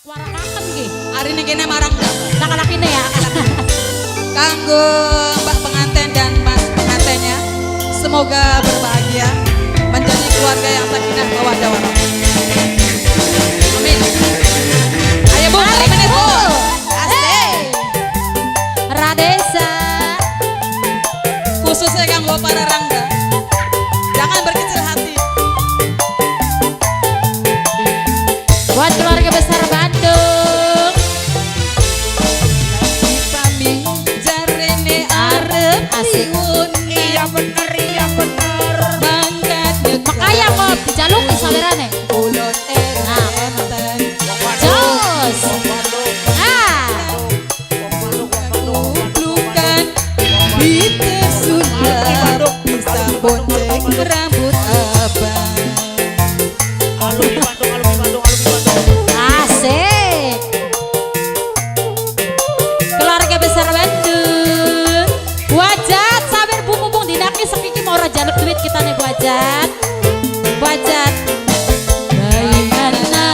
Warakaken ki. Arine kene marang Laki-lakine ya. Kanggo Mbak pengantin dan Mas pengantinnya, semoga berbahagia menjadi keluarga yang sakinah mawaddah warahmah. Amin. Ayo, Bu, Tarik, menit, Bu. Bu. Asik. Radesa. Khususnya kanggo para rangda. Jangan berkecil hati. Buat keluarga besar Bandung. Pami jarene arep Asik. Iya bener, iya bener. Mangkat Makanya kok dijaluki sawerane. Ulun Nah. enten. Jos. Ah. Kuplukan Peter sudah bisa bonceng rambut abang. Alumni Bandung, alumni Bandung, alumni Bandung. Asik. Keluarga besar Bandung. Bu Ajat, sabar, Bu, mumpung dinaki sekiki mau ora jaluk duit kita nih, Bu Ajat. Bu Ajat. Bayangana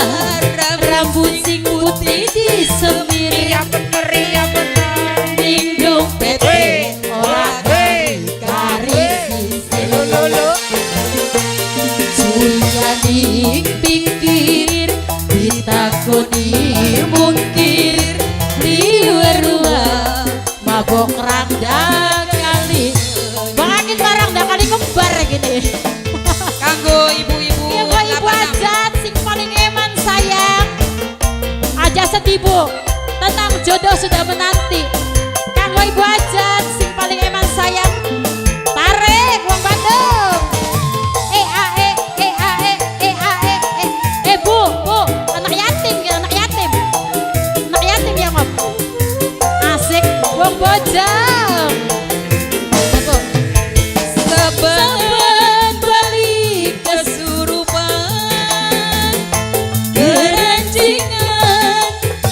rambut sing putih disemir. Iya bener, iya bener. Ning dompete ora Hei, kari sisir. Lo lo lo. Suyaning pikir ditakoni mungkir liwerua mabok rangda kali. Bang Akin marang kali kembar gini. Kanggo ibu-ibu Iya, Bu, Ibu 86. Ajat sing paling eman sayang. Aja sedih, Bu. Tenang, jodoh sudah menanti. Kanggo Ibu Ajat sing paling eman sayang. Tarik wong Bandung. E A E E A E E A E E. Eh, Bu, Bu, anak yatim ya, anak yatim. Anak yatim ya, Mom. Asik wong bojong. Bu. Saban balik kesurupan keranjingan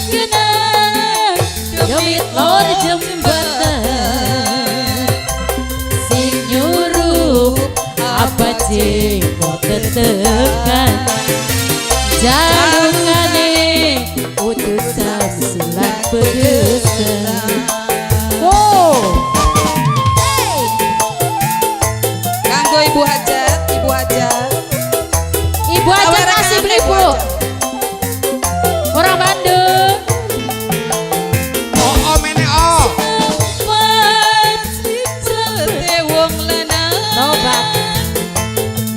kena demit lor jembatan sing nyuruh apa jenggot tetekan jalukane utusan sulat pedesan. Oh, hey. Kanggo Ibu Hajat, Ibu Hajat. Ibu Hajat masih beli, Ibu Bu. Hajat. Orang Bandung. Oh, oh, mene oh. Sete wong lanang Tobat.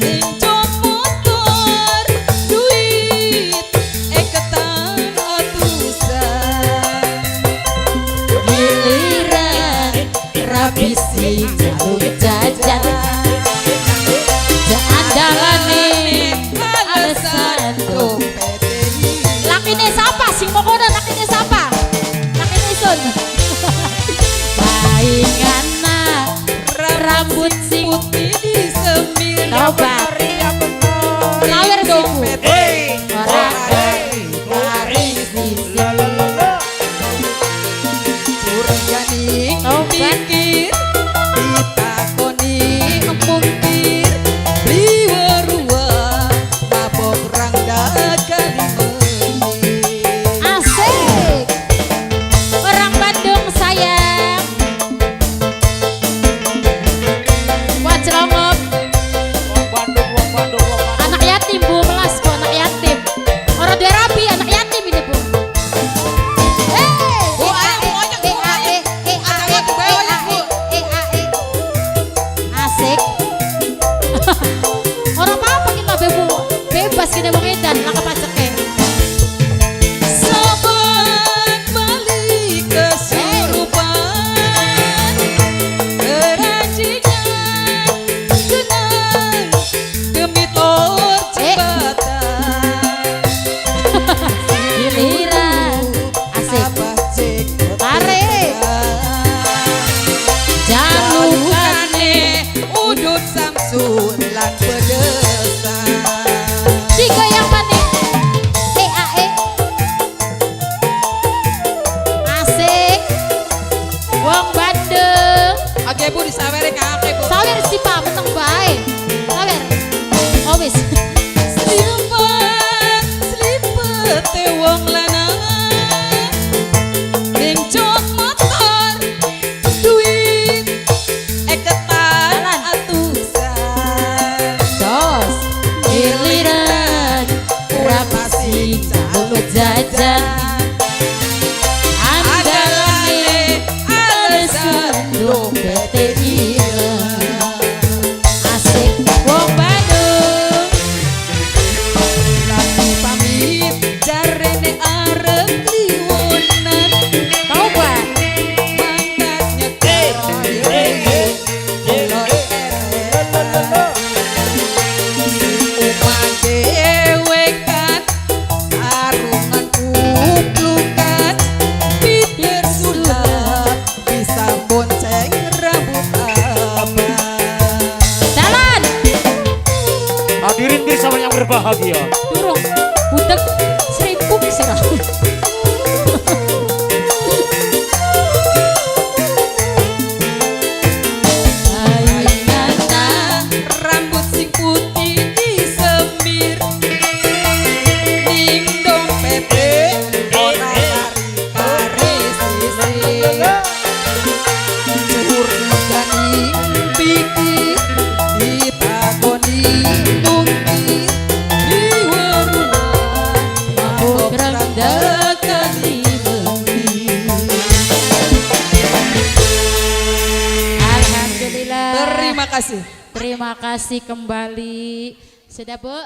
Lincot motor duit eketan atusan. Giliran rapi sing jaluk jajan andalane alasan dompete. Lakine siapa sing pokoknya lakine siapa, lakine isun paingana rambut sing putih disemir. Tobat. Iya bener. Sawer sih, Bu. Hei, Ora hei, kari sisi. Lo lo lo lo. Curigani Tobat. pikir ditakoni mungkir liweruwa mabok rangda kali menit. Asik. Orang Bandung sayang. Wah, celongop. Wong Bandung, Bahagia. Durung budek seribu sira. Aingana rambut sing putih disemir ning dompete ora kari sisir curiga ning pikir ditakoni mungkir diweruhan mabok rangdakan bengi. Alhamdulillah. Terima kasih. Terima kasih kembali. Sudah, Bu?